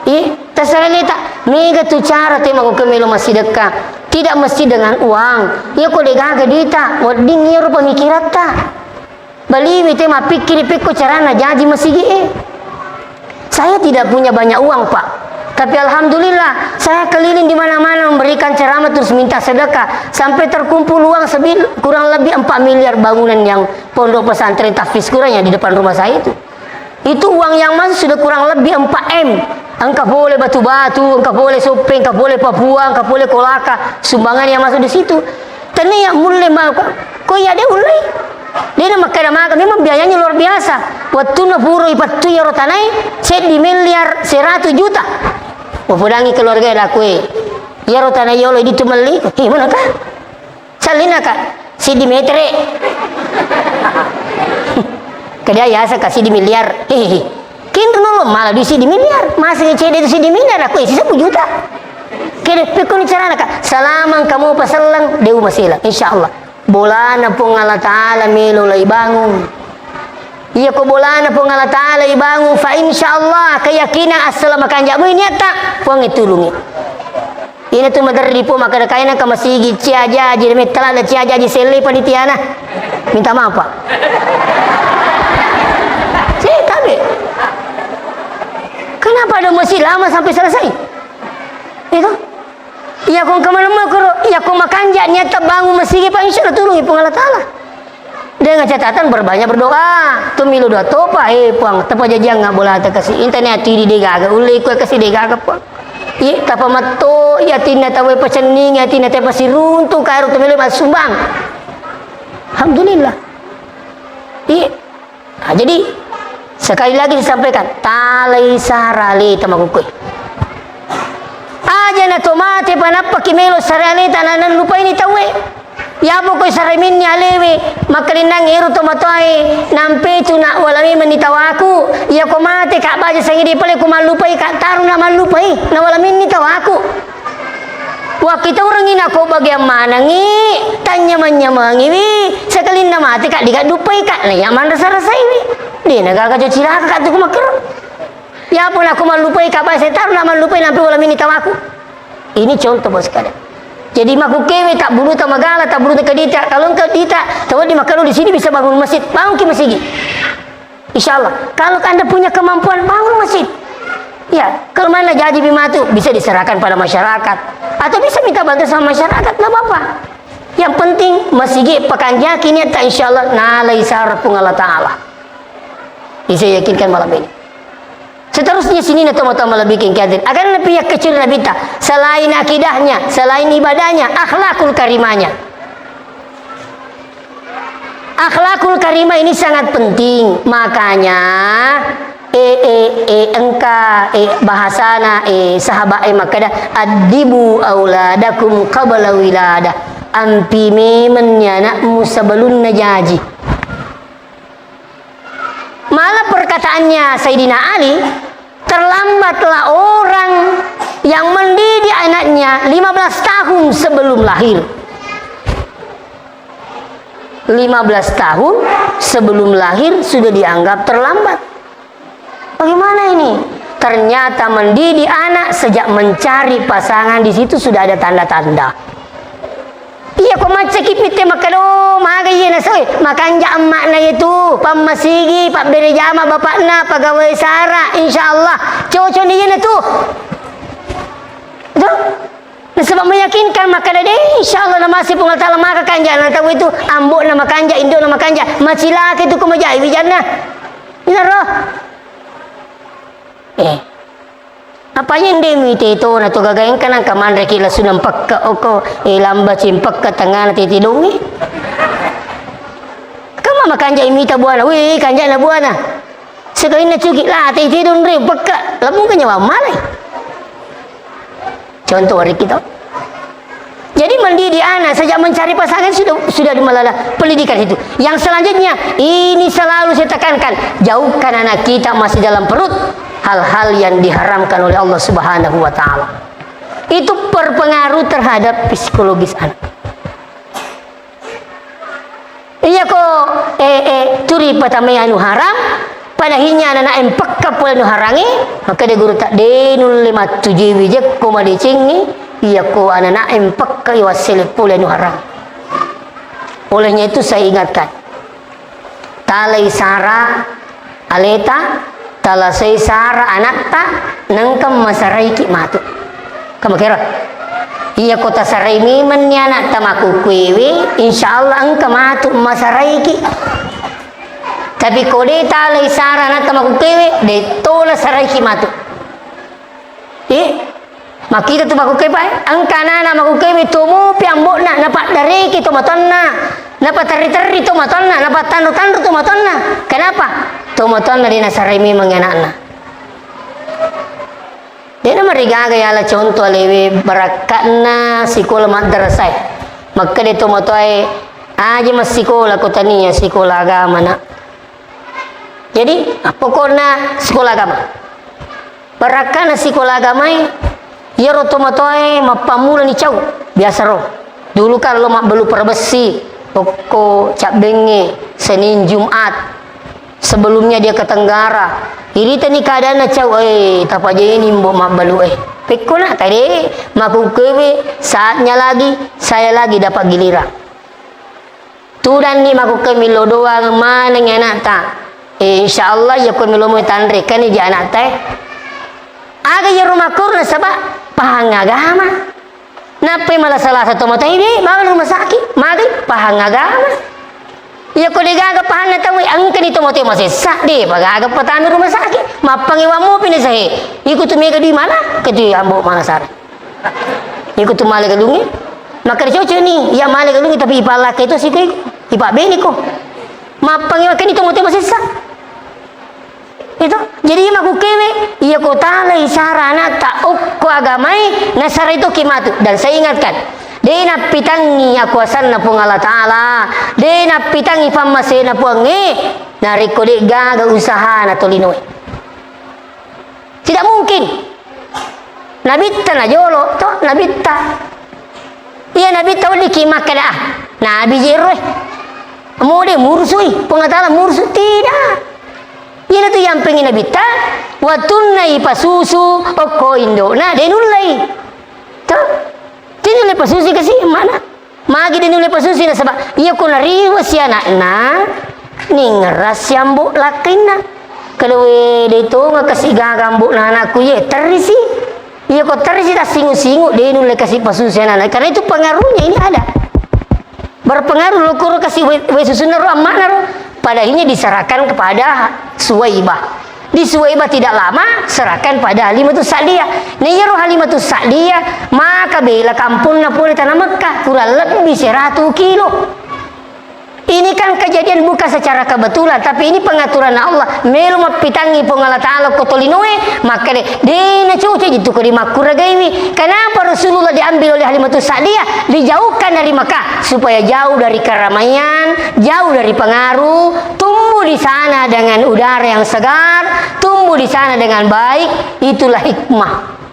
Iya, tasarai aleta. Mega tu cara te makkukewe melo massidekka. Tidak mesti dengan uang. Iya, ko degaga duita, wedding iyaro pemikiratta. Baliwi te mappikkiri pekko carana jaji masigi e. Saya tidak punya banyak uang, Pak. Tapi alhamdulillah, saya keliling di mana-mana memberikan ceramah terus minta sedekah. Sampai terkumpul uang sebil-, kurang lebih empat miliar bangunan yang pondok pesantren tahfiz Quran yang di depan rumah saya itu. Itu uang yang masuk sudah kurang lebih empat M. Engka pole batu-batu, engka pole soppeng, engka pole papua, engka pole kolaka. Sumbangan yang masuk di situ. Tennia mulle ma-, ko iya de ullei. Dena makkeda maga, memang biayanya luar biasa. Wettunna puro ipattui iyaro tanae, seddi miliar seratus juta. Wapodangi keluarga e lakue. Iyaro tanae yolo ditu melli, eh, mana ka? Sallinna ka? Siddi metere. Kedia yasa ka siddi miliar. Hehehe. Kinro nolo mala dui siddi miliar. Masa cede itu siddi miliar, aku isi seppulo juta. Kede, pekkoni carana ka? Salamang kamu paselleng, deu masela. Insya Allah. Bolana Puang Allah Ta'ala melo lai bangung. Iya ko bolana Puang Allah Ta'ala ibangung, fa insya Allah, keyakinan assala makanja mui niatta, Puang e tulungi. Ina tu maderri po makkeda kaina ka masigi ciajaji, mettala na ciajaji selle panitiana. Minta maaf, Pak. Saya tabe. Kenapa ada masjid lama sampai selesai? Itu. Iya ko engka maneng makoro, iya ko makanja niatta bangun masigi, Pak, insya Allah tulungi Puang Allah Ta'ala. Dengan catatan berbanyak berdoa. Tu milo doa topa, eh, Puang, tapajajiang bolata kasi. Intani ati di degaga, ulle ko kasi degaga, Puang. Iya, tapamatto, iya, atinna tawe pacenning, atinna tawe pasiruntu, kairo tu melo masumbang. Alhamdulillah. Iya. Nah, jadi, sekali lagi disampaikan, talai sara aleta makkukkue. Aja na to mate panappaki melo sara aleta, na, na lupaini tauwe. Yapo ko sara minni alewe, makkalinnang ero to matoae, nampetu na wala memenni tawaku. Iya ko mate ka baja sangidi pale ko mallupai ka taru na mallupai, na wala minni tawaku. Wakkitaurengngi nako bageang manengngi, tanynyameng-nyamengiwi, sekalinna mate ka diga duppai ka, na iya manrasa-rasaiwi. Dena gaga jo cilaka ka tu kumakkero. Yapo nako mallupai ka bae setaro na mallupai nampe wala mini tawaku. Ini contoh, Bos, kada. Jadi makkukkewe tabbuluta magala, tabbuluta kedita, kalau engka dita, tawaddi makkero di sini bisa bangun masjid, bangunki masigi. Insya Allah, kalau Anda punya kemampuan, bangun masjid. Ya, kalau mana jadi bimatu, bisa diserahkan pada masyarakat. Atau bisa minta bantu sama masyarakat, nggak apa-apa. Yang penting, masigi pakanjaki niatta, insya Allah, nalai sara Puang Allah Ta'ala. Bisa yakinkan malam ini. Seterusnya, sini na toma-toma lebih kengkiatin. Akan lebih yang kecil Nabi ta, selain akidahnya, selain ibadahnya, akhlakul karimahnya. Akhlakul karimah ini sangat penting. Makanya, eh, eh, eh, engka, eh, bahasana, eh, sahabat, eh, makkeda, "Addibu auladakum qabla wiladah." Ampi memenni anakmu sebelum najaji. Malah perkataannya Sayyidina Ali, terlambatlah orang yang mendidik anaknya lima belas tahun sebelum lahir. Lima belas tahun sebelum lahir sudah dianggap terlambat. Bagaimana ini? Ternyata mendidik anak sejak mencari pasangan di situ sudah ada tanda-tanda. Iya, ko maccaki pitte makkeda, "Oh, maga iya nasoe, makanja emma'na itu, pammasigi, pabbere jama bapakna, pegawai sara, insya Allah cocok ni iya natu." Itu? Nasaba meyakinkan makkeda, "De, insya Allah namase Puang Allah Ta'ala maka kanjana tau itu, ambo'na makanja, indo'na makanja, macilaka itu ko majai wijanna." Inaro. Eh. Apa yendemi te tona to gaga engka nangka manreki lasu nampekka oko, eh, lamba cimpekka tengana tete dongi. Kama makanja imita buana, wih, kanjana buana. Cekalinna cuki, lah, tei tedong re, pekka, lamunga nyawa malai. Contoh, wari kita. Jadi, mendidik anak sejak mencari pasangan sudah, sudah dimelala pendidikan itu. Yang selanjutnya, ini selalu saya tekankan, jauhkan anak kita masih dalam perut hal-hal yang diharamkan oleh Allah Subhanahu wa Ta'ala. Itu berpengaruh terhadap psikologis anak. Iyako, eh, eh, turi patamai anu haram, padahinya anana empekka pole anu harangi, maka de guru tak de nulle mattujui wijekko madecengi, iyako anana empekka iwassele pole anu haram. Olehnya itu saya ingatkan, talai sara aleta, talasai sara anatta, nengka masaraiki matu. Kamakero. Iya ko tasarai memenni anatta makukkuewe, insya Allah engka matu masaraiki. Tapi ko de talai sara anatta makukkuewe, de tola saraiki matu. Eh, makkita tu makukkewe, Pak, eh? Engka anana makukkewe, tomopi ambo'na, napaddareki tomatoanna, napaterri-terri tomatoanna, napatanru-tanru tomatoanna. Kenapa? Tomatoanna de nasarai memang anakna. De namarigaga yala contoh alewe barakka'na sikola maddarasae. Makkeda tomatoae, aja massikola ko tania sikola agama, Nak. Jadi, ah, pokokna sikola agama. Barakkana sikola agamai, iyaro tomatoae mappammulani cau, biasa ro. Dulu kan lo mabbalu perbessi, okko cabbengnge, Senin Jumat. Sebelumnya dia ke Tenggara. Iritani keadaanna cau, eh, tapajeni mbo mabbalu, eh. Pekkona tade, makukkewe, saatnya lagi, saya lagi dapat giliran. Tudanni makkukkue millau doang maneng anakta. Eh, insya Allah, iya ko millau moi tanre, kan ija anakta, eh. Aga iyaro makkoro nasaba pahang agama. Nappai malasa-lasa tomatoae, eh, bawa rumah sakit, magai pahang agama. Iya ko degaga pahanna tau, eh, engkani tomatoae masessa, de pagaga patama rumah sakit. Mappangi wammo pina sahe. Iku tu mega di mana? Ketu ambo mangasara. Iko tu male galungnge, makkeda cocok ni, iya male galungnge tapi ipallakkai to siko iko, ipabbene ko. Mappangi makkani to mote masessa. Itu, jadi iya makukkewe, iya ko talai sara anatta okko agamai, nasarai toki matu. Dan saya ingatkan, de nappitangngi akuasanna Puang Allah Ta'ala, de nappitangngi pammasena Puangnge, narekko de gaga usahana tolinoe. Tidak mungkin. Nabitta najolo to, nabitta. Iya, nabitta weddikki makkeda, ah, nabi je ro, eh. Mode murusui, Puang Allah Ta'ala murusu, tidak. Iyanatu yampengi nabitta, wattunna ipasusu okko indo'na, de nullei. To? De nulle pasusu kasi, mana? Magi de nulle pasusi nasaba iya ko nariwesi anakna, ningerrasi ambo lakkainna. Kaloe de tonga kasi gaga ambo'na anakku iye, terrisi. Iya ko terrisi tassingu-singu, de nulle kasi pasusi anakna. Karena itu pengaruhnya ini ada. Berpengaruh lo kuro kasi we, we susunna ro ammana ro. Padahinya diserahkan kepada Suwaibah. Di Suwaibah tidak lama, serahkan pada Halimatus Sa'diyah. Nah, iyaro Halimatus Sa'diyah, maka bela kampungna pole tanah Mekah, kurang lebih seratu kilo. Ini kan kejadian bukan secara kebetulan, tapi ini pengaturan Allah. Melo mappitangngi Puang Allah Ta'ala ko tolinoe, maka de, de na cocok itu ko dimakkuragaiwi. Kenapa Rasulullah diambil oleh Halimatus Sa'diyah, dijauhkan dari Mekah, supaya jauh dari keramaian, jauh dari pengaruh, tumbuh di sana dengan udara yang segar, tumbuh di sana dengan baik, itulah hikmah.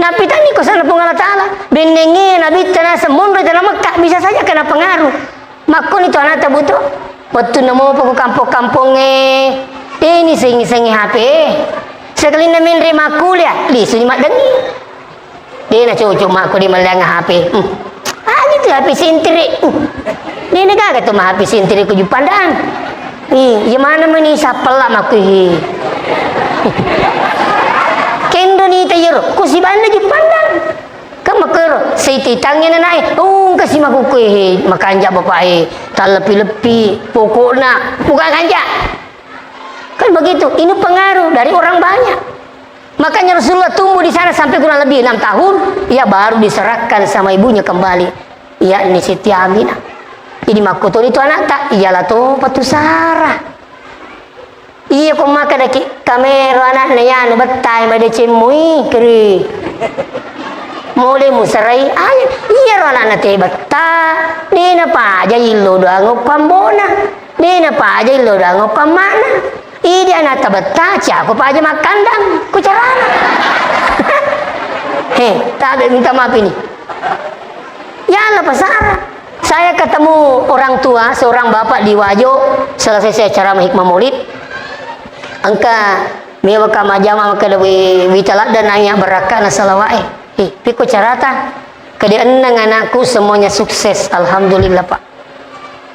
Napitanni ko sana Puang Allah Ta'ala, bennengnge nabitta naseng monro tana Mekah, bisa saja kena pengaruh. Makkoni tu anakta buto, wettunna mopa ko kampong-kampongnge, teni sengi-sengi H P. Sekalinna menre makkuliah, lisuni maddengi. De na cocok makko de malleang H P. Hmm. Ah, gitu H P sentiri. Hmm. De na gaga tu ma H P sentiri ko Juppandang. Ih, iya mana meni sappella makko he. Kendo ni tayero, ko sibanna Juppandang. Kan makkero, seititangngi nanae. Oh, engka si makko he, makanja bapak e. Talleppi-leppi, pokokna, bukan kanja. Kan begitu, ini pengaruh dari orang banyak. Makanya Rasulullah tumbuh di sana sampai kurang lebih enam tahun, ya baru diserahkan sama ibunya kembali, yakni Siti Aminah. Jadi makkotoni tu anakta, iyalah topa tu Sarah. Iya ko makkadaki, kamero anakna yanu bettai madeceng mui, keri. Mole musarai, ayo, iyaro anakna te betta, de napaja illo doang okko ambona, de napaja illo doang okko ammana. Idi anakta betta, ciako paja makkandang, ku carana. He, tabe minta maaf ini. Ya Allah, pasara. Saya ketemu orang tua, seorang bapak di Wajo, selesai saya ceramah hikmah maulid. Engka mewa ka majama makkeda wi, wita ladda nanya barakkana salawa'e. Eh, piko carata? Kede enneng anakku semuanya sukses, alhamdulillah, Pak.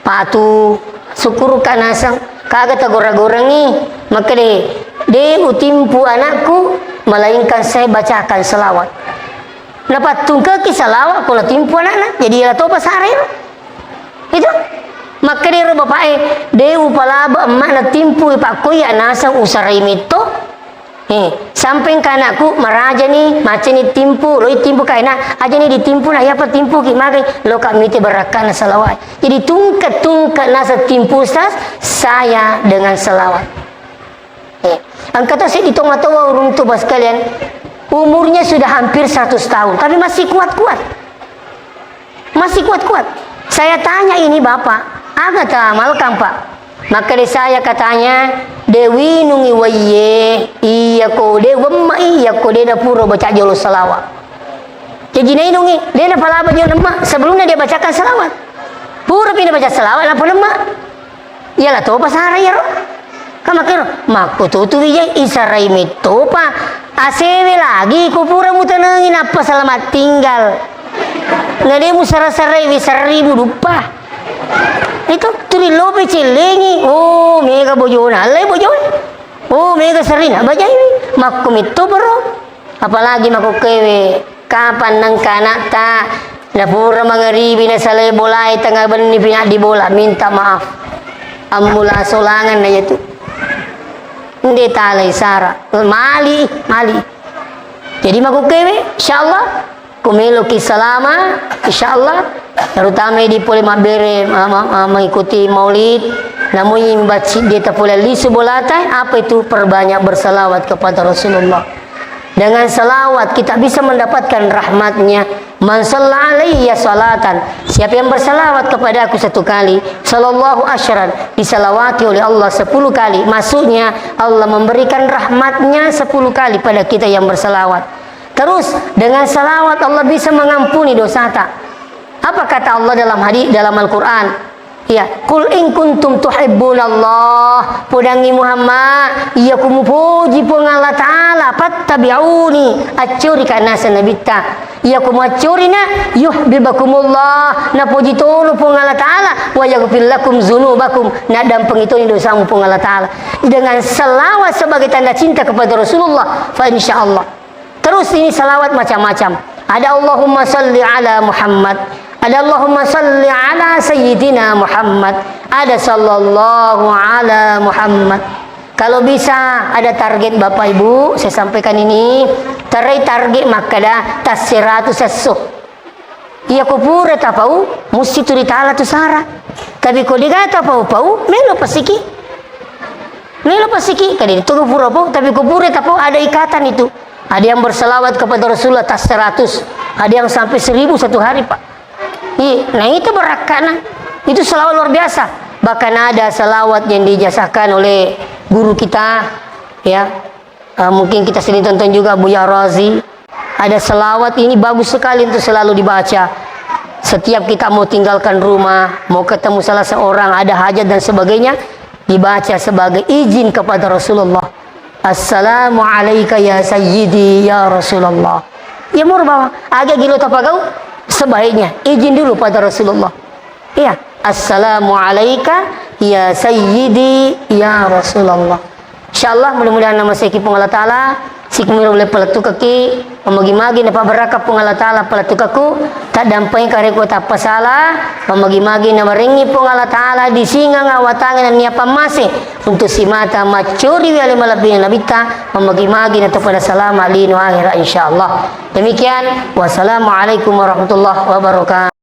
Patu, syukuruka naseng, kaga tagora-gorangi, makkede, de utimpu anakku, melainkan saya bacakan salawat. Napattungkeki salawat ko natimpu anakna, jadi iyala topa sarero. Itu. Makkedaro bapa'e, de upalaba emma'na timpu pakkoya naseng usarai metto. Eh, sampai engka anakku marajani, maceni timpu, loi timpu kaina, ajani ditimpu na, iyapa timpu ki magai, loka mite barakkana salawat. Jadi tungke-tungke naseng timpu, Ustaz, saya dengan salawat. Eh, engka to seddi tongatoa uruntu, Bapak sekalian, umurnya sudah hampir seratus tahun, tapi masih kuat-kuat. Masih kuat-kuat. Saya tanya ini Bapak, aga ta malkang, Pak? Makkeda saya katanya, de winungi waiye, iya ko de wemma, iya ko de napuro baca jolo salawat. Jadi nainungi, de napalaba jolo lemma, sebelumnya dia bacakan salawat. Pura pi nabaca salawat, nappa lemma. Iyala topa sara iyaro. Ka makkero, makkututu wijai isarai mettopa. Asewe lagi ko pura mutanengi nappa selamat tinggal. Nade musara-sarai wi seribu duppa. Itu turi lope cellengi. Oh, mega bojona. Allai bojoe. Oh, mega serina. Bajai wi. Makku metto bro. Apalagi makokkewe, kapan nengka anakta, napura mangaribi nasalai bolae, tengnga benni pinaddi bola, minta maaf. Ammula solangan na iyatu. Nde talai sara. Mali, mali. Jadi makokkewe, insyaallah, ko meloki salama, insyaallah, terutama di pole mabbere, ma-, ma-, ma-, mengikuti maulid, namui bacci dia tapole lisu bolata, apa itu? Perbanyak bersalawat kepada Rasulullah. Dengan salawat kita bisa mendapatkan rahmatnya. Man shalla alayya salatan, siapa yang bersalawat kepadaku satu kali, sallallahu asyran, disalawati oleh Allah sepuluh kali. Maksudnya, Allah memberikan rahmatnya sepuluh kali pada kita yang bersalawat. Terus, dengan salawat Allah bisa mengampuni dosata. Apa kata Allah dalam hadis, dalam Al-Quran? Iya, "Qul in kuntum tuhibbunallah." Podangngi Muhammad, iya ku mupoji Puang Allah Ta'ala, "fattabi'uni," accori ka naseng Nabitta. Iya ku muaccorina, "yuhibbukumullah," napoji tolo Puang Allah Ta'ala, "wa yaghfir lakum dzunubakum," naddampengi toni dosamu Puang Allah Ta'ala. Dengan salawat sebagai tanda cinta kepada Rasulullah, fa insyaallah. Terus ini salawat macam-macam. Ada Allahumma salli ala Muhammad, ada Allahumma salli ala Sayyidina Muhammad, ada sallallahu ala Muhammad. Kalau bisa ada target Bapak Ibu, saya sampaikan ini, terai target makkeda tasseratus esso. Iya ko pura tapau, musti tu ritala tu sara. Tapi ko dega tapau-pau, melo pasiki. Melo pasiki, kadi itu ko pura pau, tapi ko pura tapau ada ikatan itu. Ada yang bersalawat kepada Rasulullah tas seratus, ada yang sampai seribu satu hari, Pak. Iya, nah itu barakkana. Itu salawat luar biasa. Bahkan ada salawat yang dijazahkan oleh guru kita, ya. Ah, mungkin kita sering tonton juga Buya Razi. Ada selawat ini bagus sekali untuk selalu dibaca. Setiap kita mau tinggalkan rumah, mau ketemu salah seorang, ada hajat dan sebagainya, dibaca sebagai izin kepada Rasulullah. "Assalamu alaika ya sayyidi ya Rasulullah." Ya murbawa, aga gilo tapagau, sebaiknya izin dulu pada Rasulullah. Iya, "Assalamu alaika ya sayyidi ya Rasulullah." Insyaallah, mudah-mudahan namaseki Puang Allah Ta'ala, sikumiro boleh palettukaki, mamagi-magi napabbarakka Puang Allah Ta'ala palettukakku, taddampai kareku tappasala, mamagi-magi nawarengi Puang Allah Ta'ala di singang awatangeng nennia pammase, untuk simata maccori wiale malebbina nabitta, mamagi-magi natopada salama lino akhirat insyaallah. Demikian, wassalamualaikum warahmatullahi wabarakatuh.